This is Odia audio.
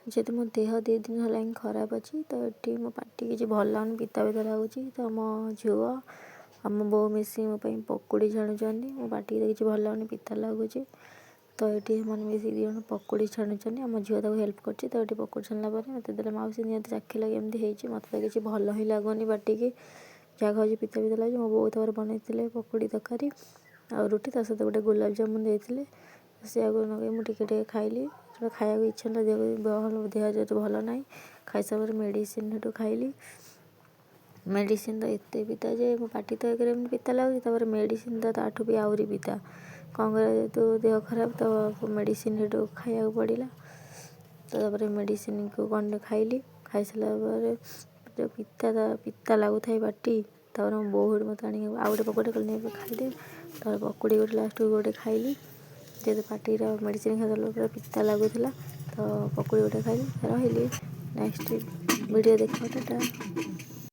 ଯେହେତୁ ମୋ ଦେହ 2 ଦିନ ହେଲାଣି ଖରାପ ଅଛି, ତ ଏଠି ମୋ ପାଟି କିଛି ଭଲ ଲାଗୁନି, ପିତା ପିତା ଲାଗୁଛି। ତ ମୋ ଝିଅ ଆଉ ମୋ ବୋଉ ମିଶିକି ମୋ ପାଇଁ ପକୁଡ଼ି ଛାଣୁଛନ୍ତି। ମୋ ପାଟିକି ତ କିଛି ଭଲ ଲାଗୁନି, ପିତା ଲାଗୁଛି। ତ ଏଠି ଏମାନେ ମିଶିକି 2 ଜଣ ପକୁଡ଼ି ଛାଣୁଛନ୍ତି। ଆମ ଝିଅ ତାକୁ ହେଲ୍ପ କରୁଛି। ତ ଏଠି ପକୁଡ଼ି ଛାଣିଲା ପରେ ମୋତେ ଦେଲେ, ମାଉସୀ ନିଅନ୍ତୁ, ଚାଖିଲ କେମିତି ହେଇଛି। ମୋତେ ତ କିଛି ଭଲ ହିଁ ଲାଗୁନି ପାଟିକି, ଯାହା ଖାଉଛି ପିତା ପିତା ଲାଗୁଛି। ମୋ ବୋଉ ତାପରେ ବନେଇଥିଲେ ପକୁଡ଼ି ତରକାରୀ ଆଉ ରୁଟି, ତା ସହିତ ଗୋଟେ ଗୋଲାପଜାମୁନ ଦେଇଥିଲେ। ସେଇଆକୁ ଲଗେଇ ମୁଁ ଟିକେ ଟିକେ ଖାଇଲି। ସେଟା ଖାଇବାକୁ ଇଚ୍ଛା ନଥିଲା, ଦେହ ଯେହେତୁ ଭଲ ନାହିଁ। ଖାଇସାରିଲା ପରେ ମେଡ଼ିସିନ ସେଠୁ ଖାଇଲି। ମେଡ଼ିସିନ ତ ଏତେ ପିତା ଯେ ମୋ ପାଟି ତ ଏକରେ ଏମିତି ପିତା ଲାଗୁଛି, ତାପରେ ମେଡ଼ିସିନ ତ ତାଠୁ ବି ଆହୁରି ପିତା। କ'ଣ କରିବା, ଯେହେତୁ ଦେହ ଖରାପ, ତ ମେଡ଼ିସିନ ସେଠୁ ଖାଇବାକୁ ପଡ଼ିଲା। ତ ତାପରେ ମେଡ଼ିସିନକୁ କ'ଣ ଖାଇଲି। ଖାଇସାରିଲା ପରେ ଯେଉଁ ପିତା ପିତା ଲାଗୁଥାଏ ପାଟି। ତାପରେ ମୋ ବୋଉ ସେଠୁ ମୋତେ ଆଣିକି ଆଉ ଗୋଟେ ପକୁଡ଼ି କହିଲେ, ନେ ଖାଇଦେ। ତାପରେ ପକୁଡ଼ି ଗୋଟେ ଲାଷ୍ଟକୁ ଗୋଟେ ଖାଇଲି। ଯେହେତୁ ପାଟିର ମେଡ଼ିସିନ ଖାଇସାରିଲା ପରେ ପିତା ଲାଗୁଥିଲା, ତ ପକୁଡ଼ି ଗୋଟେ ଖାଇଲି। ରହିଲି, ନେକ୍ସଟ ଭିଡ଼ିଓ ଦେଖ, ଟାଟା।